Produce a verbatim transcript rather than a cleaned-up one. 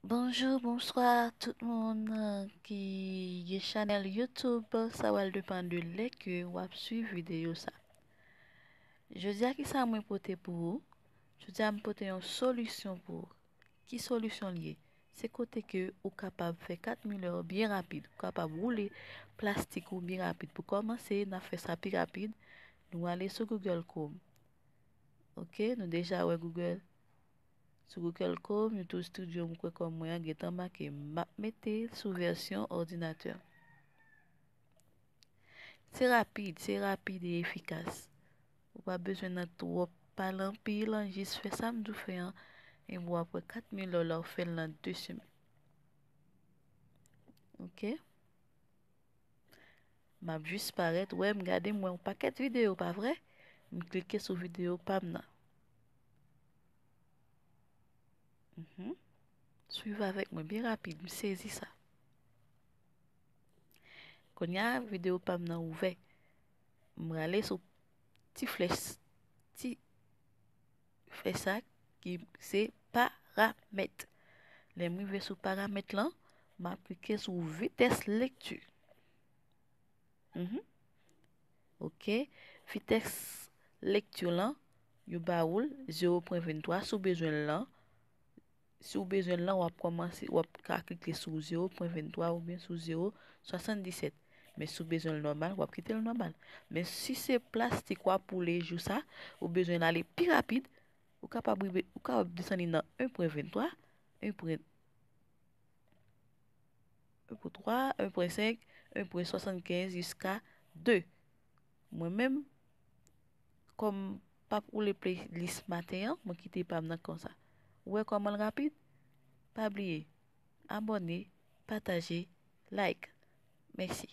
Bonjou, bonswa tout moun ki gen chanèl YouTube. Sa pral depann de lè ke w ap swiv videyo sa. Jodi a, kisa mwen pote pou ou? Jodi a, m pote yon solisyon pou ou. Ki solisyon l ye? Se kote ke ou kapab fè kat mil dòla byen rapid. Ou kapab woule plastik ou byen rapid. Pou kòmanse, n ap fè sa pi rapid. Nou ale sou Google Chrome. Ok, nou deja wè Google. Sou Google Chrome, YouTube Studio, m kwè kòm mwen an gentan make. M ap mete l sou vèsyon òdinatè. Se rapid, se rapid e efikas. Ou pa bezwen nan twòp, pale anpil, jis fè sa m di w fè an, epi w ap wè kat mil dòla ou fè l nan de semèn. Ok? M ap jis parèt, wè, m gade, m wè yon pakèt videyo, pa vre? M klike sou videyo pa m nan. Mhm. Swiv avèk mwen byen rapid, m sezi sa. Kounye a, videyo pa m nan ouvè. M rale sou ti flèch, ti flèch sa ki se paramèt. Lè m rive sou paramèt lan, m ap klike sou vitès lekti. Mhm. Ok. Vitès lekti lan, yo ba ou l zewo pwen venntwa. Si w bezwen l lan, si w bezwen l lan, w ap kòmanse, w ap ka klike sou zewo pwen venntwa oubyen sou zewo swasanndisèt. Men si w bezwen l nòmal, w ap kite l nòmal. Men si se plastik w ap woule jou sa, ou bezwen l ale pi rapid, ou kapab rive, ou kapab desann li nan en pwen venntwa, en pwen, en pwen twa, en pwen senk, en pwen swasannkenz jiska de. Mwen menm, kòm m p ap woule playlist maten an, mwen kite pa m nan konsa. Ou wè kòman l rapid? Pa bliye, abòne, pataje, like. Mèsi.